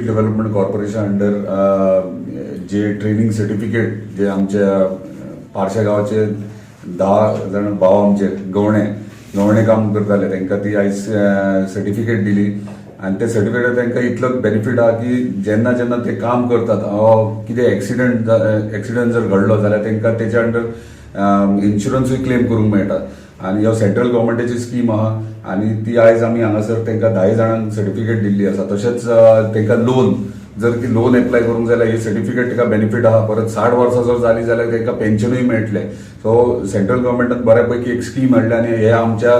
Development corporation under जे training certificate जे आमच्या पारशा गांवाचे 10 जाण भाव आमचे गवणे गवणे काम करताले, तांकां ती आयज सर्टिफिकेट दिली आनी ते सर्टिफिकेट तांकां इतलो बेनिफीट आहा की जेन्ना जेन्ना ते काम करतात, कितें एक्सिडंट जर घडलो जाल्यार तांकां तेच्या अंडर इन्शुरन्सूय क्लेम करूंक मेळटा. आनी ह्यो सेंट्रल गव्हर्मेंटाची स्कीम आहा आनी ती आयज आमी हांगासर तांकां 10 जाणांक सर्टिफिकेट दिल्ली आसा. तशेंच तांकां लोन जर ती लोन एप्लाय करूंक जाल्यार ही सर्टिफिकेट ताका बेनिफीट आहा. परत 60 वर्सां जर जाली जाल्यार तांकां पेन्शनूय मेळटलें. सो सेंट्रल गव्हर्मेंटान बऱ्यापैकी एक स्कीम हाडल्या आनी हे आमच्या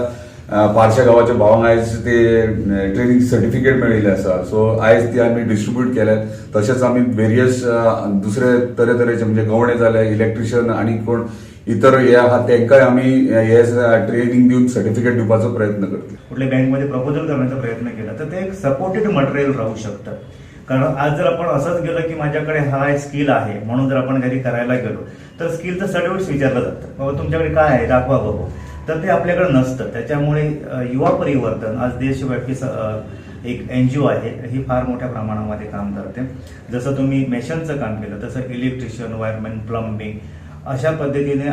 पारशा गांवाच्या भावांक आयज ते ट्रेनिंग सर्टिफिकेट मेळिल्ले आसा. सो आयज ती आमी डिस्ट्रीब्यूट केल्या. तशेंच आमी वेरियस दुसरे तरेतरेचे, म्हणजे गवणे जाले, इलेक्ट्रिशियन आनी कोण इतर हे आहा, तांकांय आमी हे ट्रेनिंग दिवन सर्टिफिकेट दिवपाचो प्रयत्न करतले. कुठल्या बँकमध्ये प्रपोजल करण्याचा प्रयत्न केला तर ते एक सपोर्टेड मटेरियल राहू शकतं. कारण आज जर आपण असंच गेलं की माझ्याकडे हा एक स्किल आहे म्हणून जर आपण घरी करायला गेलो तर स्किलचं सर्टिफिकेट विचारलं जातं, बाबा तुमच्याकडे काय आहे, दाखवा बघू. तर ते आपल्याकडे नसतं. त्याच्यामुळे युवा परिवर्तन आज देशव्यापी एक एनजीओ आहे, ही फार मोठ्या प्रमाणामध्ये काम करते. जसं तुम्ही मेशनचं काम केलं तसं इलेक्ट्रिशियन, वायरमॅन, प्लंबिंग अशा पद्धतीने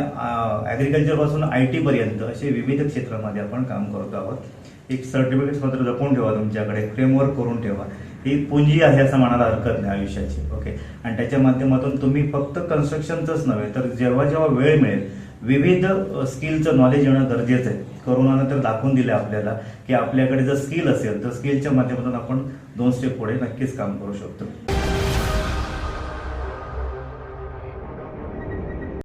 ॲग्रिकल्चरपासून आयटीपर्यंत असे विविध क्षेत्रामध्ये आपण काम करतो आहोत. एक सर्टिफिकेट मात्र जपून ठेवा, तुमच्याकडे फ्रेमवर्क करून ठेवा. ही पुंजी आहे असं म्हणायला हरकत नाही आयुष्याची. ओके, आणि त्याच्या माध्यमातून तुम्ही फक्त कन्स्ट्रक्शनचंच नव्हे तर जेव्हा जेव्हा वेळ मिळेल विविध स्किलचं नॉलेज येणं गरजेचं आहे. करोनानं तर दाखवून दिलं आपल्याला की आपल्याकडे जर स्किल असेल तर स्किलच्या माध्यमातून आपण दोन स्टेप पुढे नक्कीच काम करू शकतो.